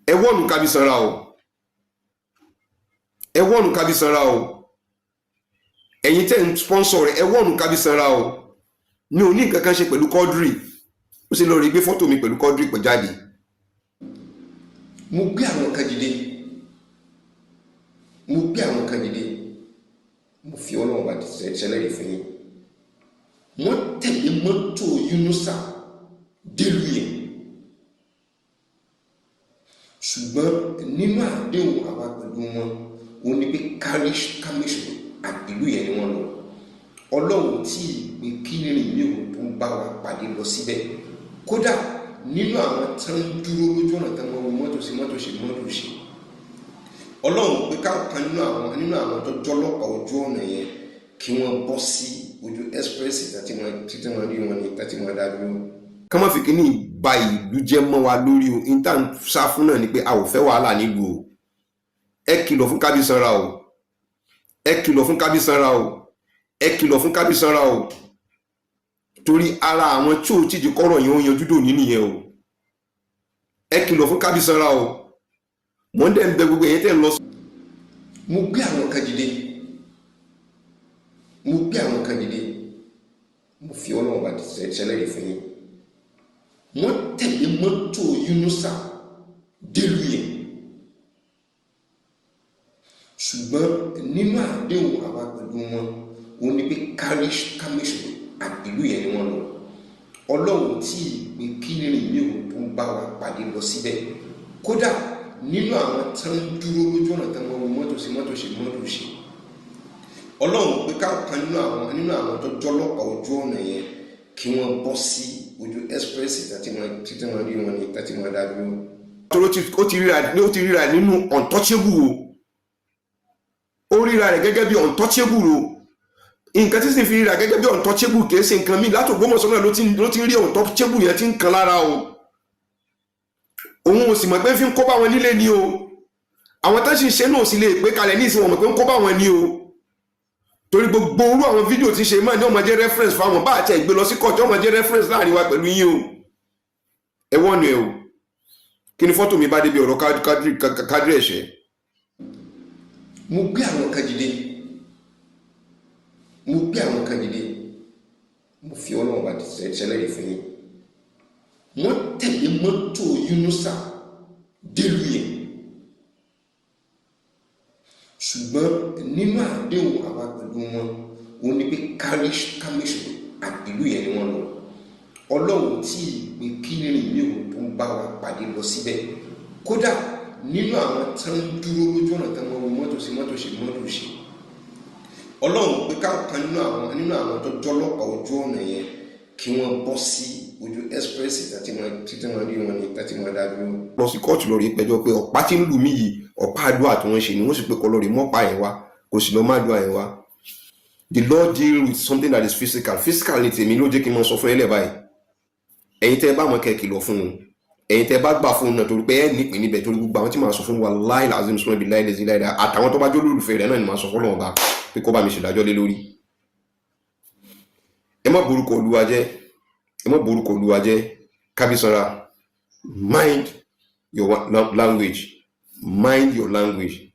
Ẹ warn Kábísanra o, ẹ warn Kábísanra o. Ẹ̀yin tẹ́ ń sponsor rẹ̀, ẹ warn Kábísanra o. Mi ò ní nǹkan kan ṣe pẹ̀lú Quadri. Ó sì lọ rí gbé fọ́tò mi pẹ̀lú Quadri pẹ̀ jáde. Mo gbé àwọn kan dìde, mo gbé àwọn kan dìde. Mo fi Ọlọ́run bá ṣẹlẹ́rìí fún yín, wọ́n tẹ̀lé mọ́tò Yunusa délùú yẹn. Ṣùgbọ́n nínú àdéhùn àwa pẹ̀lú wọn, òun ni pé kárí kámẹ́sì ìlú yẹn ni wọ́n lọ. Ọlọ́run tí ìpè kí rìn mí ò tó ń bá wa pàdé lọ síbẹ̀. Kódà nínú àwọn tí wọ́n dúró lójú ọ̀nà tí wọ́n wọ mọ́tò sí mọ́tò ṣe mọ́tò ṣe, Ọlọ́run pé káwọn nínú àwọn tó jọlọ́pàá ojú ọ̀nà yẹn kí wọ́n bọ́ sí ojú express títí wọ́n rí wọn ní títí wọ́n dá dúró. Ká má fi kíní ba ìlú jẹ́ mọ́ wa lórí o. Ní tá à ń sá fún náà ni pé a ò fẹ́ wàhálà nílùú o. Ẹ kìlọ̀ fún Kábísanra o, ẹ kìlọ̀ fún Kábísanra o, ẹ kìlọ̀ fún Kábísanra o, torí ara àwọn tí ò tí di kọ́rọ̀ yẹn ó yanjú dòní nìyẹn o. Ẹ kìlọ̀ fún Kábísanra o. Mò ń dẹ̀ ń bẹ gbogbo ẹ̀yin tẹ́ ń lọ. Mo gbé àwọn kan dìde, mo gbé àwọn kan dìde. Mo fi Ọlọ́run bá ṣẹlẹ́rìí fún yín, wọ́n tẹ̀lé mọ́tò Yunusa délùú yẹn. Ṣùgbọ́n nínú àdéhùn àwa pẹ̀lú wọn, òun ni pé kárí kámẹ́sì ìlú yẹn ni wọ́n lọ. Ọlọ́run tí ìpè kí rìn mí ò tó ń bá wa pàdé lọ síbẹ̀. Kódà nínú àwọn tí wọ́n dúró lójú ọ̀nà tí wọ́n wọ mọ́tò sí mọ́tò ṣe mọ́tò ṣe, Ọlọ́run pé káwọn nínú àwọn tó jọlọ́pàá ojú ọ̀nà yẹn kí wọ́n bọ́ sí ojú express títí wọ́n rí wọn ní títí wọ́n dá dúró. Torí ó ti ríra nínú untouchable o. Ó ríra rẹ̀ gẹ́gẹ́ bí untouchable o. Nǹkan tí sì fi ríra gẹ́gẹ́ bí untouchable kìí ṣe nǹkan míì. Láti Ògbómọ̀ṣọ́ náà ló ti rí untouchable yẹn tí ń kan lára o. Òun ò sì mọ̀ pé fi ń kó bá wọn nílé ni o. Àwọn tó sì ń ṣe náà sì lè pé kalẹ̀ ní ìsìn wọn mọ̀ pé ń kó bá wọn ní o, torí gbogbo orú àwọn fídíò tí ń ṣe máa ní ọmọ jẹ́ reference fáwọn bá àti ẹ̀gbẹ́ lọ sí kọ́ọ̀tù, ọmọ jẹ́ reference láàrin wa pẹ̀lú yín o. Ẹ warn ẹ o. Kí ni fọ́tò mi bá débi ọ̀rọ̀ Kádírì ẹ̀ṣẹ̀? Mo gbé àwọn kan dìde, mo gbé àwọn kan dìde. Mo fi Ọlọ́run bá ṣẹlẹ́rìí fún yín, wọ́n tẹ̀lé mọ́tò Yunusa délùú yẹn. Ṣùgbọ́n nínú àdéhùn àwa pẹ̀lú wọn, òun ni pé kárí kámẹ́sì ìlú yẹn ni wọ́n lọ. Ọlọ́run tí ìpè kí rìn mí ò tó ń bá wa pàdé lọ síbẹ̀. Kódà nínú àwọn tí wọ́n dúró lójú ọ̀nà tí wọ́n wọ mọ́tò sí mọ́tò ṣe mọ́tò ṣe, Ọlọ́run pé káwọn nínú àwọn tó jọlọ́pàá ojú ọ̀nà yẹn kí wọ́n bọ́ sí ojú express títí wọ́n rí wọn ní títí wọ́n dá dúró. Lọ sí kóòtù lórí ìpẹjọ́ pé ọ̀pá tí ń lù mí yìí, ọ̀pá àdúrà tí wọ́n ṣe ni. Wọ́n sì pé kọ́ lórí mọ́pá yẹn wá, kò sì lọ má àdúrà yẹn wá. The Lord deal with something that is physical. Physical ni tèmi ló jẹ́ kí n máa sọ fún ẹ lẹ́ báyìí. Ẹ̀yin tẹ́ ẹ bá mọ̀, kẹ́ ẹ kìlọ̀ fún un. Ẹ̀yin tẹ́ ẹ bá gbà fún un náà, torí pé ẹ nípìn níbẹ̀, torí gbogbo àwọn tí màá sọ fún wa láì làzim sọmọ ibi láì lè láì dá, àtàwọn tó bá jó lólùfẹ́ rẹ̀ náà ni màá sọ fọlọ́wọ́n bá pé kó bá mi ṣèdájọ́ lé lórí. Ẹ má borúkọ Olúwa jẹ́, ẹ má borúkọ Olúwa jẹ́. Kábísanra, mind your language, mind your language.